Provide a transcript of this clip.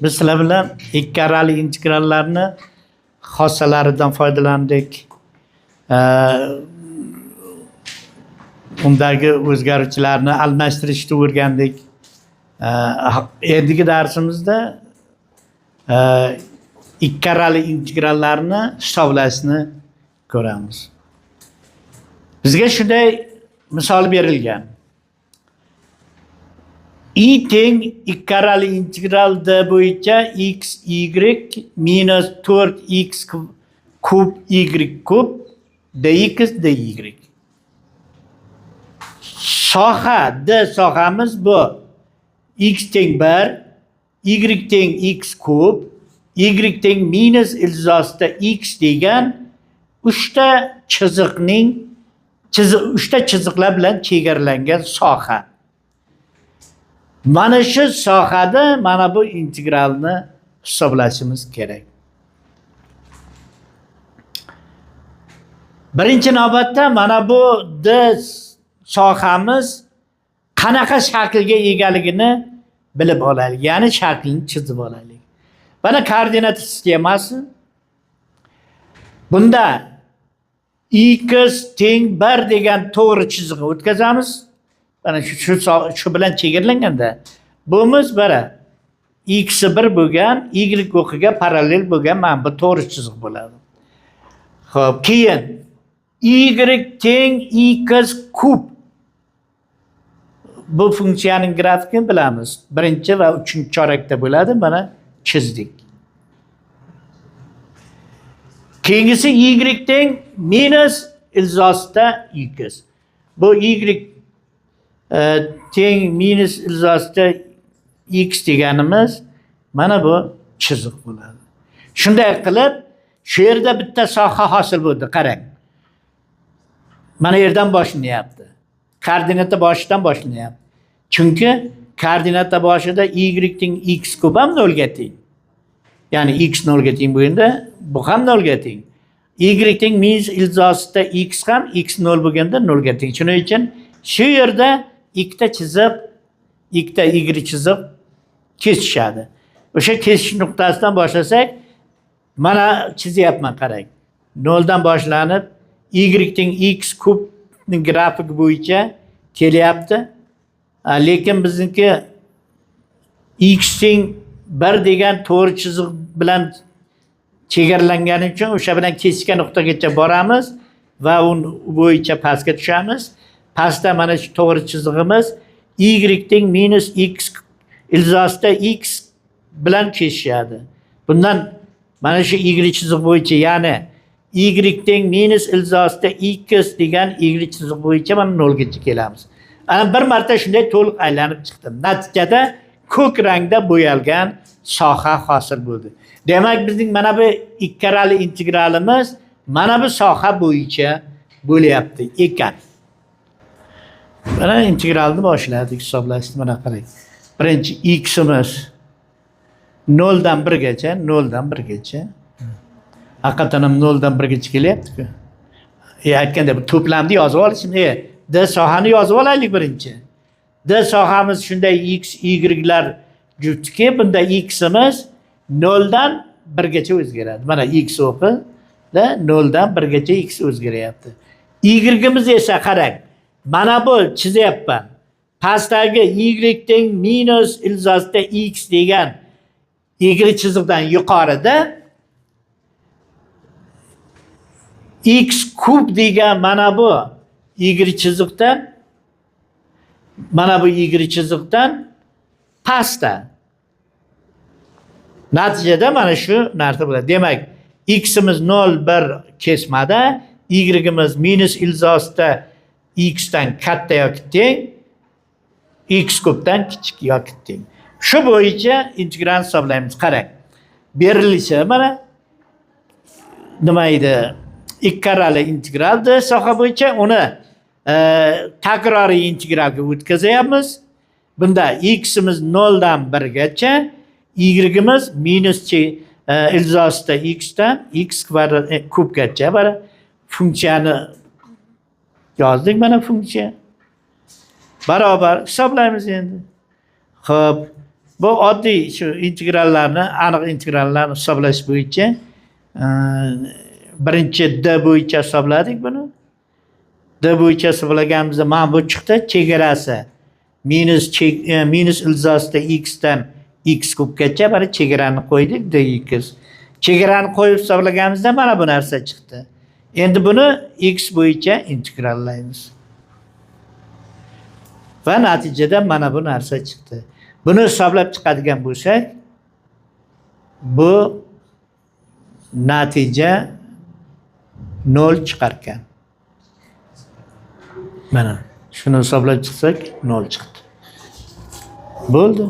Biz sizlar bilan ikki arali integrallarni xossalaridan foydalandik. Undagi o'zgaruvchilarni almashtirishni o'rgandik. Endigi darsimizda ikki arali integrallarni hisoblashni ko'ramiz. Bizga shunday misol berilgan. I teng ikki arali integral d bo'yicha x y minus 4x kub y kub dx dy. Soha d sohamiz bu x teng 1, y teng x kub, y teng minus ilzosida x degan uchta chiziqning uchta chiziqlar bilan chegaralangan soha. Mana shu sohada mana bu integralni hisoblashimiz kerak. Birinchi navbatda mana bu d sohamiz qanaqa shaklga egaligini bilib olaylik. Ya'ni shaklini chizib olaylik. Mana koordinat sistemasi. Bunda x teng 1 degan to'g'ri chiziqni o'tkazamiz. Mana shu bilan chegaralanganda bumiz bara x 1 bo'lgan y o'qiga parallel bo'lgan mana bu to'g'ri chiziq bo'ladi. Xo'p, keyin y teng x kub. Bu funksiyaning grafikini bilamiz. Birinchi va uchinchi chorakda bo'ladi. Mana chizdik. Keyingisi y teng minus ilzosida x. Bu y teng minus ilzosida x deganimiz mana bu chiziq bo'ladi. Shunday qilib shu yerda bitta soha hosil bo'ldi, qarang. Mana yerdan boshlanyapti. Koordinata boshidan boshlanyapti. Chunki koordinata boshida y teng x kub ham 0 ga teng. Ya'ni x 0 ga teng bo'lganda bu ham 0 ga teng. Y teng minus ilzosida x ham x 0 bo'lganda 0 ga teng. Shuning uchun shu yerda ikkita chiziq, ikkita y chiziq kesishadi. O'sha kesish nuqtasidan boshlasak, mana chizyapman, qarang. 0 dan boshlanib y teng x kubning grafik bo'yicha kelyapti. Lekin bizniki x teng 1 degan to'g'ri chiziq bilan chegaralangani uchun o'sha bilan kesishgan nuqtagacha boramiz va uni bo'yicha pastga tushamiz. Pastda mana shu to'g'ri chizig'imiz y teng minus x ilzosida x bilan kesishadi. Bundan mana shu y chiziq bo'yicha, ya'ni y teng minus ilzosida x degan y chiziq bo'yicha mana 0 gacha kelamiz. Ana bir marta shunday to'liq aylanib chiqdim. Natijada ko'k rangda bo'yalgan soha hosil bo'ldi. Demak, bizning mana bu ikkarali integralimiz mana bu soha bo'yicha bo'lyapti ekan. Mana integralni boshladik hisoblashni, mana qarang. Birinchi ximiz 0 dan 1 gacha, 0 dan 1 gacha. Haqiqatan ham 0 dan 1 gacha kelyapti-ku. Aytganda bu to'plamni yozib olishim, d sohani yozib olaylik birinchi. D sohamiz shunday x, y'lar juftiki, bunda ximiz 0 dan 1 gacha o'zgaradi. Mana x o'qida 0 dan 1 gacha x o'zgaryapti. Y'imiz esa qarang, mana bu chizyapman. Pastdagi y teng minus ilzosida x degan y chiziqdan yuqorida x kub degan mana bu y chiziqdan, mana bu y chiziqdan pastda. Natijada mana shu narsa bo'ladi. Demak, ximiz 0 1 kesmada, y'imiz minus ilzosida x dan katta yoki teng, x kubdan kichik yoki teng. Shu bo'yicha integral hisoblaymiz. Qarang. Berilishi mana nima edi? Ikki arali integral d soha bo'yicha uni takroriy integralga o'tkazyapmiz. Bunda ximiz 0 dan 1 gacha, y'imiz minus ilzosida x dan x kvadrat kubgacha. Mana funksiyani yozdik, mana funksiya. Barobar hisoblaymiz endi. Xo'p, Bu oddiy shu integrallarni, aniq integrallarni hisoblash bo'yicha birinchi d bo'yicha hisobladik buni. D bo'yicha hisoblaganimizda mana bu chiqdi, chegarasi minus ildizasida x dan x kubgacha. Mana, chegarani qo'ydik, dx. Chegarani qo'yib hisoblaganimizda mana bu narsa chiqdi. Endi buni x bo'yicha integrallaymiz va natijada mana bu narsa chiqdi. Buni hisoblab chiqadigan bo'lsak, bu natija 0 chiqarkan. Mana shuni hisoblab chiqsak, 0 chiqdi. Bo'ldi.